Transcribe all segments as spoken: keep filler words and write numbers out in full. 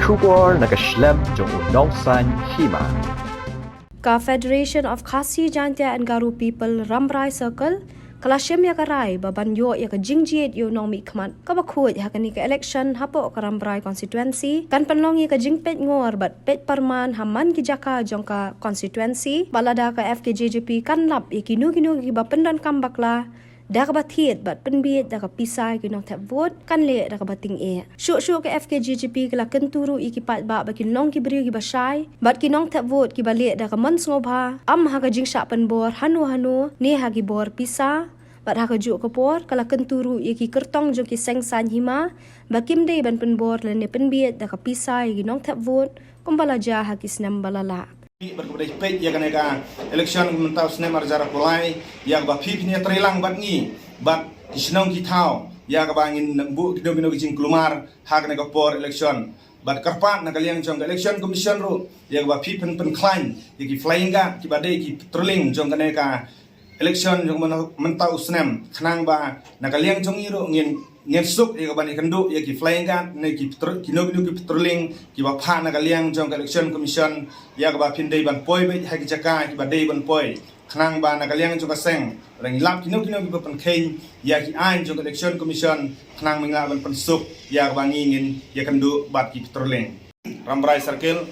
Khubor na ka shlem jong u nongsaiñ hima. Ka Federation of Khasi Jaintia and Garo People Rambrai Circle ka la shim ïa ka rai ba ban ïoh ïa ka jingjied ïa u nongmihkhmat kaba khuid ha kane ka election hapoh ka Rambrai constituency kan pynlong ïa ka jingpeit ngor bad peit pyrman ha man ki jaka jong ka constituency, bad lada ka F K J G P kan lap ïa kino kino kiba pyndonkam bakla da kaba thied bad pynbiej da ka pisa ïa ki nongthep vote, kan leh da kaba tyngeh. Shuh shuh ka F K J G P ka la kyntu ruh ïa ki paidbah ba kin long ki briew kiba shai bad ki nongthep vote kiba leh da ka mon sngewbha, ym ha ka jingshah pynbor hano hano ne ha ki bor pisa. Bad ha kajuh ka por ka la kyntu ruh ïa ki kyrtong jong ki seng saiñ hima ba kim dei ban pynbor lane pynbiej da ka pisa ïa ki nongthep vote kumba la jia ha ki snem ba la lah. Bad kaba dei peit ïa kane ka election mynta u snem ar hajar arphew lai, ïa kaba phi phin ïatreilang bad ngi bad ki shnong ki thaw, ïa kaba ngin buh kino kino ki jingkulmar ha kane ka por election. Bad kyrpad na ka liang jong ka Election Commission ruh ïa kaba phi phin pynkhlaiñ ïa ki flying guard kiba dei ki patrolling jong kane ka election jong mynta u snem, khnang ba na ka liang jong ngi ruh ngin, ngin suk ïa ka ban ïakynduh ïa ki flying guard ne ki patro-, kino kino ki patrolling kiba phah na ka liang jong ka Election Commission, ïa kaba phin dei ban poi beit ha ki jaka kiba dei ban poi, khnang ba na ka liang jong ka seng ruh ngi lap kino kino kiba pynkheiñ ïa ki aiñ jong ka Election Commission, khnang ba ngin lah ban pynsuk ïa kaba ngi ngin ïakynduh bad ki patrolling. Rambrai Circle,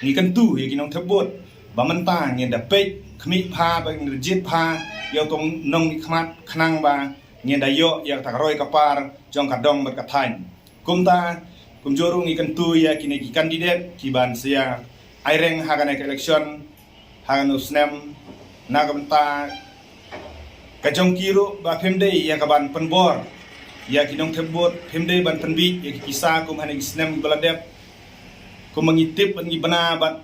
ngi kyntu ïa ki nongthep vote ba mynta ngin da peit khmih bha, ba ngin da jied bha ïa uto u nongmihkhmat, khnang ba ngin da ïoh ïa kata ka roi ka par jong ka dong bad ka thaiñ. Kumta kumjuh ruh ngi kyntu ïa kine ki candidate kiban sa ïa aireng ha kane ka election ha kane u snem, na ka bynta ka jong ki ruh ba phim dei ïa ka ban pynbor ïa ki nongthep vote, phim dei ban pynbiej ïa ki pisa kum ha kine ki snem kiba la dep. Kumba ngi tip bad ngi bna bad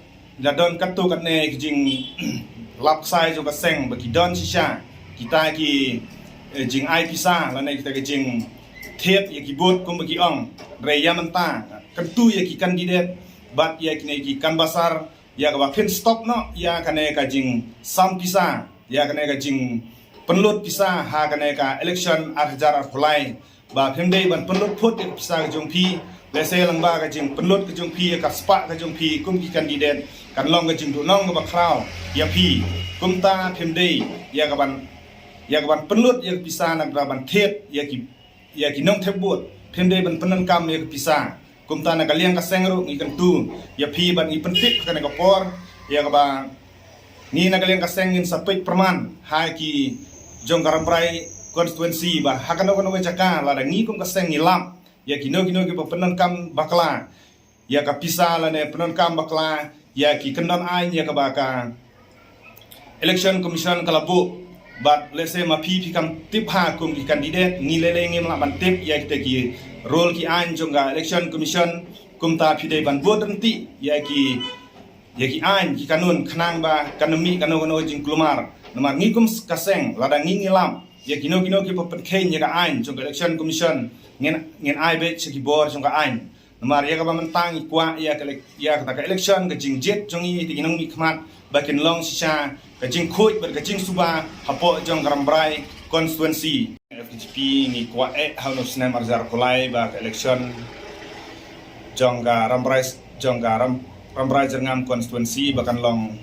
la don katto katne ki jinglap ksai jong ka seng ba ki don shisha kita ki, eh, jingai pisa lane kita ki jingthied ïa ki vote kumba ki ong. Hynrei ïa mynta kyntu ïa ki candidate bad ïa kine ki canvasser ïa kaba phin stop noh ïa kane ka jingsam pisa, ïa kane ka jingpynlut pisa ha kane ka election ar hajar arphew lai. Ba phim dei ban pynlut phut ïa ka pisa ka jong phi, lehse lyngba ka jingpynlut ka jong phi ïa ka spah ka jong phi kum ki candidate kan long ka jingduhnong kaba khraw ïa phi. Kumta phim dei ïa ka ban, ïa ka ban pynlut ïa ka pisa na ka ban thied ïa ki, ïa ki nongthep vote, phim dei ban pyndonkam ïa ka pisa. Kumta na ka liang ka seng ruh ngi kyntu ïa phi bad ngi pyntip ha kane ka por ïa kaba ngi na ka liang ka seng ngin sa peit pyrman ha ki jong ka Rambrai constituency ba ha kano kano ka jaka lada ngi kum ka seng ngi lap ïa kino kino kiba pyndonkam bakla ïa ka pisa lane pyndonkam bakla ïa ki kyndon aiñ ïa kaba ka Election Commission ka la buh. Bad lehse ma phi phi kam tip bha kum ki candidate, ngi lei lei ngim lah ban tip ïa kita ki rule ki aiñ jong ka Election Commission. Kumta phi dei ban bud ryntih ïa ki, ïa ki aiñ ki kanun khnang ba kan ym mih kano kano jingkulmar. Namar ngi kum ka seng lada ngi ngi lap ïa kino kino kiba pynkheiñ ïa ka aiñ jong ka Election Commission, ngin, ngin ai beit sha ki bor jong ka aiñ. Namar ïa kaba mynta ngi kwah ïa ka elek-, ïa kata ka election, ka jingjied jong ngi, ïa ki nongmihkhmat ba kin long shisha ka jingkhuid bad ka jingsuba hapoh jong ka Rambrai constituency. F K J P ngi kwah eh ha u snem ar hajar arphew lai ba ka election jong ka Rambrai, jong ka Ram-, Rambrai Jyrngam constituency ba kan long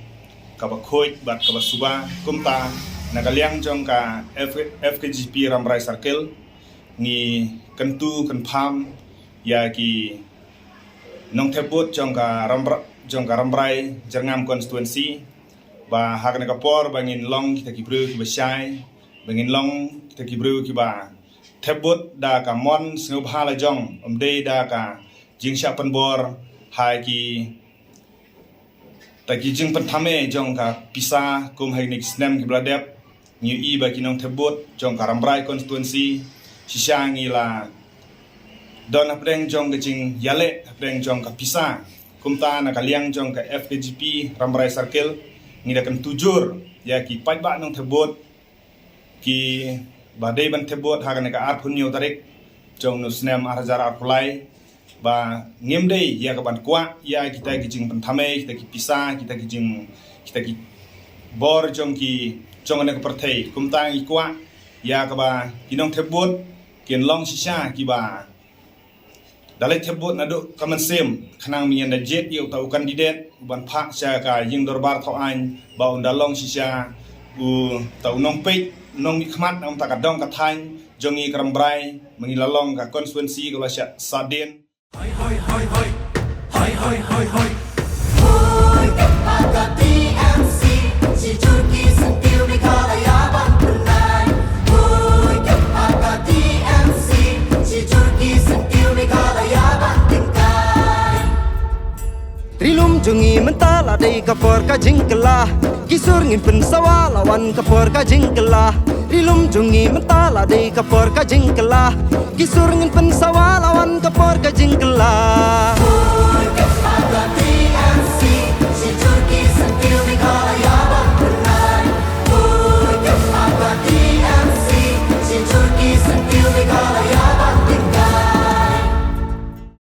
kaba khuid bad kaba suba. Kumta na ka liang jong ka F-, F K J P Rambrai Circle ngi kyntu kynpham ïa ki nongthep vote jong ka Rambra-, jong ka Rambrai Jyrngam constituency ba ha kane ka por ba ngin long kita ki briew kiba shai, ba ngin long kita ki briew kiba thep vote da ka mon sngewbha la jong, ym dei da ka jingshah pynbor ha ki ta ki jingpynthame jong ka pisa kum ha kine ki snem kiba la dep. Ngi ïohi ba ki nongthep vote jong ka Rambrai constituency shisha ngi la don hapdeng jong ka jingïaleh hapdeng jong ka pisa. Kumta na ka liang jong ka F K J P Rambrai Circle ngi da kyntu jur ïa ki paidbah nongthep vote kiba dei ban thep vote ha kane ka arphew hynñiew tarik jong u snem ar hajar arphew lai ba ngim dei ïa ka ban kwah ïa kita ki jingpynthame, kita ki pisa, kita ki jing, kita ki bor jong ki, jong kane ka pyrthei. Kumta ngi kwah ïa kaba ki nongthep vote kin long shisha kiba Da leit thep vote naduh ka mynsiem khnang mynta da jied ïa uta u kandidet u ban phah sha ka ïing dorbar thaw aiñ ba un da long shisha uta u nongpeit nongmihkhmat na uta ka dong ka thaiñ jong ngi Kynrad Brai, ma ngi la long ka konstituensi ka la shah sahdien. Hoi, hoi, hoi, hoi. Hoi, hoi, hoi, hoi. Hoi, kynpah ka T M C, shi jur ki syntiew Meghalaya ban pynlait. Hoi, kynpah ka T M C, shi jur ki syntiew Meghalaya ban tyngkai. Ri lum jong ngi mynta la dei ka por ka jingkylla. Ki sur ngin pynsawa la wan ka por ka jingkylla. Ri lum jong ngi mynta la dei ka por ka jingkylla. Ki sur ngin pynsawa la wan ka por ka jingkylla.